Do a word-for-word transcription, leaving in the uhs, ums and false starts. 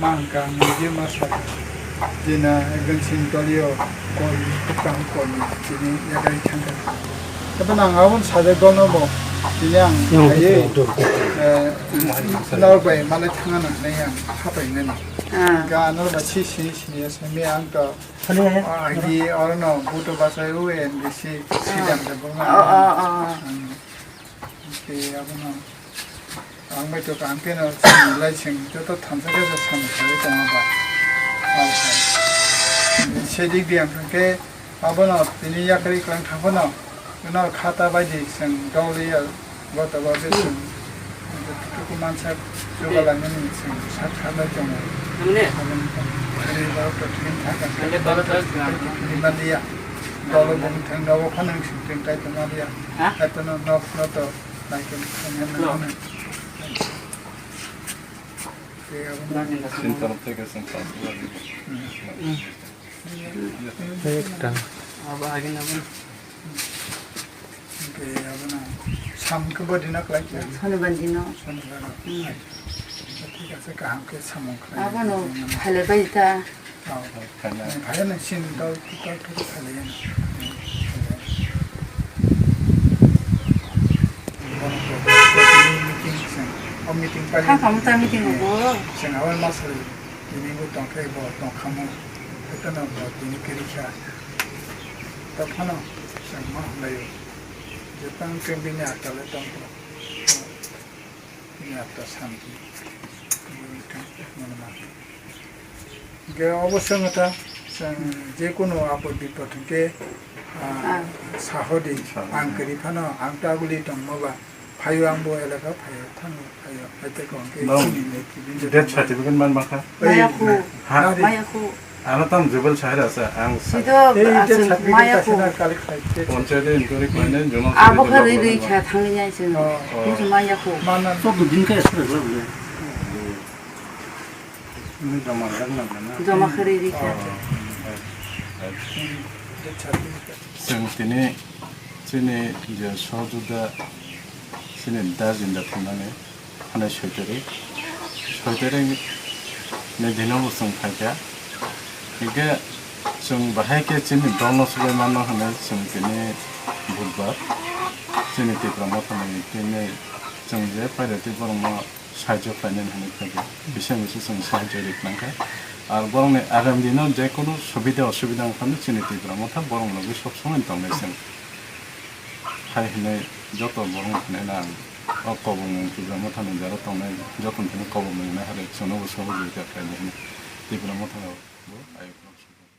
Ma hwnkha ang video ma sakha. Jina ekdom sini dolio kol, kwcham kol ni tini yakarwi thangkha. Tei bono ang aboni sajak dolno bo tini ang Yang phaiwi, betul, betul. eh, norok bai malai thangna hinwi ang hapai nani. Ah. Ga norok bai si sini sini ya simi ang to, ah, di oro no buto bachai o N B C si jam de buma. Oh, oh, oh. Hmm. Tei abono ang bai to kaham khe no chwng lai chwng joto thansa khe je samung khlaiwi tongo ba. Alsa. Sedik di ang khe abono tini yakarwi kwlang thang phano no khata bai di chwng dol ya goto ba be chwng tuku mansa chuba lai mani chwng sak kha bai tongo. Tamne? Aboni khe tini ba to tini thang kha. Tamne bala bala. Tini ba liya. Dol bung thang daw phano chwng tini tai tongma liya. Ha? Kaitorno nok no to naikolwi khaina nango. Tei abono Chini torof theke chwng samung lago. Hmm. Ekta. Abo agini abo. Tei abono samung khe bodi na khlai khe. Sonibar dino. Sonibar. Hmm. Thik ase, kaham khe samung khlai. Abono phailai bai ta. Oh. Phailai. Phailai nang sin dol, dol thok phailai ya. Meeting seng, oh, meeting pa. Kha khamu ta meeting bo. Seng awal mas hari, tini bo tongkhe bo tongkhamu. Ito na bo tini kiri kha. Ta phano seng ma hamlayo. Jetang kembini akale tongkho. Tini apta santi. Hingke obo sengota, seng jekunu apot bipot hingke, ah, sahodi, ang kwrwi phano, ang ta aguli tongma ba, phaio ang bo elaka phaio, thango phaio, haite ko hingke chini netribindu death certificate man makha? Maya khu, maya khu. Ano tam jubal sahir asa ang sa. Sido aswk maya ko. Panchayat inquiry khlainai jono. Abo khe rwi rwi kha thangwi nai chwng. Oh. Musu maya ko. Mana to din khe sir la bole. Ini jama dak na na. Jama khe rwi rwi kha. Chwng tini chini je sojuda chini da jinda thumnani. Hwnwi soi tarik, soi tarik ni dino bo chwng phaikha. Hinkhe chwng bahai khe chini dolno swbai mano hwnwi chwng tini budbar chini Tipra Motha ni tini chwng je paida tei borokno sahajyo khlainani hwnwi phaikha. Bisa misa chwng sahajyo ri khlankha. Ar borokni agami dino je kunu subida osubida wngkha hwnwi chini Tipra Motha borokni logi sob somoi tongnai chwng. Hai hwnwi joto borokno hwnwi ang o kobongmung Tipra Mothani jora tongnai jotono thani kobongmung hwnwi hai chwngno bo sohojogita khlaidi hwnwi Tipra Mothano bo ayuk rok sujak.